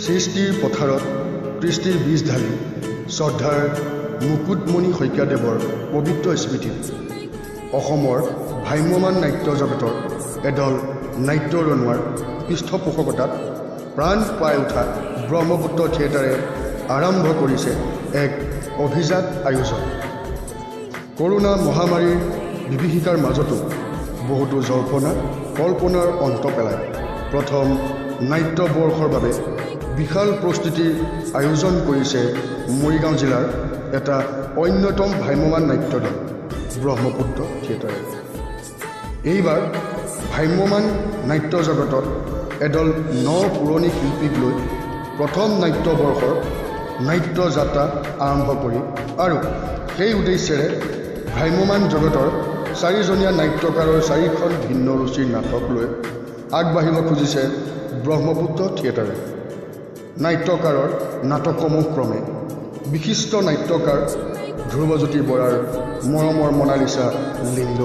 সৃষ্টিৰ পথাৰত কৃষ্টিৰ বীজ ঢালি শ্ৰদ্ধাৰ মুকুটমণি শইকীয়াদেৱৰ পবিত্ৰ স্মৃতিত অসমৰ ভ্ৰাম্যমাণ নাট্য জগতৰ এদল নাট্য ৰণুৱাৰ পৃষ্ঠপোষকতাত প্ৰাণ পাই উঠা ব্ৰহ্মপুত্ৰ থিয়েটাৰে আৰম্ভ কৰিছে এক অভিজাত আয়োজন। কৰোণা মহামাৰীৰ বিভীষিকাৰ মাজতো বহুতো জল্পনা কল্পনাৰ অন্ত পেলাই প্ৰথম নাট্যবৰ্ষৰ বাবে বিশাল প্ৰস্তুতিৰ আয়োজন কৰিছে মৰিগাঁও জিলাৰ এটা অন্যতম ভ্ৰাম্যমাণ নাট্যদল ব্ৰহ্মপুত্ৰ থিয়েটাৰে। এইবাৰ ভ্ৰাম্যমাণ নাট্য জগতত এদল ন পুৰণি শিল্পীক লৈ প্ৰথম নাট্যবৰ্ষৰ নাট্য যাত্ৰা আৰম্ভ কৰি আৰু সেই উদ্দেশ্যেৰে ভ্ৰাম্যমাণ জগতৰ চাৰিজনীয়া নাট্যকাৰৰ চাৰিখন ভিন্ন ৰুচিৰ নাটক লৈ আগবাঢ়িব খুজিছে ব্ৰহ্মপুত্ৰ থিয়েটাৰে। নাট্যকাৰৰ নাটকসমূহ ক্ৰমে বিশিষ্ট নাট্যকাৰ ধ্ৰুৱজ্যোতি বৰাৰ মৰমৰ মনালিচা লিংগ,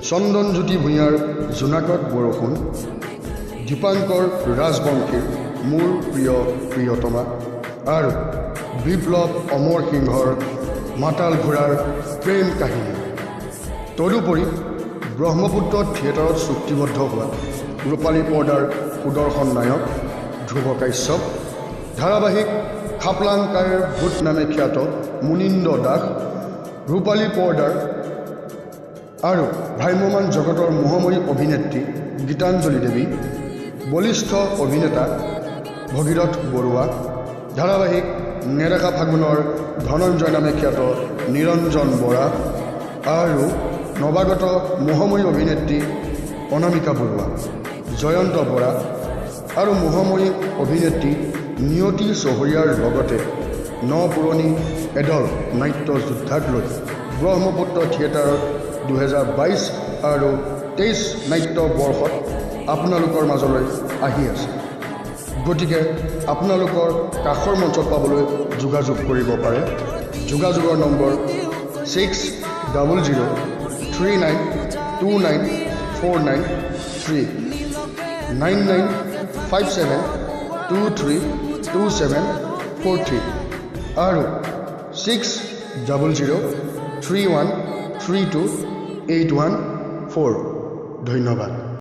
চন্দনজ্যোতি ভূঞাৰ জোনাকত বৰষুণ, দীপাংকৰ ৰাজবংশীৰ মোৰ প্ৰিয় প্ৰিয়তমা আৰু বিপ্লৱ অমৰ সিংহৰ মাতাল ঘোঁৰাৰ প্ৰেম কাহিনী। তদুপৰি ব্ৰহ্মপুত্ৰ থিয়েটাৰত চুক্তিবদ্ধ হোৱা ৰূপালী পৰ্দাৰ সুদৰ্শন নায়ক ধ্ৰুৱ কাশ্যপ, ধাৰাবাহিক খাপলাংকাইৰ ভূত নামে খ্যাত মুনীন্দ্ৰ দাস, ৰূপালী পৰ্দাৰ আৰু ভ্ৰাম্যমাণ জগতৰ মোহময়ী অভিনেত্ৰী গীতাঞ্জলি দেৱী, বলিষ্ঠ অভিনেতা ভগীৰথ বৰুৱা, ধাৰাবাহিক নেদেখা ফাগুনৰ ধনঞ্জয় নামে খ্যাত নিৰঞ্জন বৰা আৰু নৱাগত মোহময়ী অভিনেত্ৰী অনামিকা বৰুৱা, জয়ন্ত বৰা আৰু মোহময়ী অভিনেত্ৰী নিয়তি চহৰীয়াৰ লগতে ন পুৰণি এদল নাট্য যোদ্ধাক লৈ ব্ৰহ্মপুত্ৰ থিয়েটাৰত 2022 আৰু 23 নাট্য বৰ্ষত আপোনালোকৰ মাজলৈ আহি আছে। গতিকে আপোনালোকৰ কাষৰ মঞ্চত পাবলৈ যোগাযোগ কৰিব পাৰে। যোগাযোগৰ নম্বৰ 6003 9 2 9 4 9 3 9 9 5 7 2 3 2 7 4 3 আৰু 6003 1 3 2 8 1 4। ধন্যবাদ।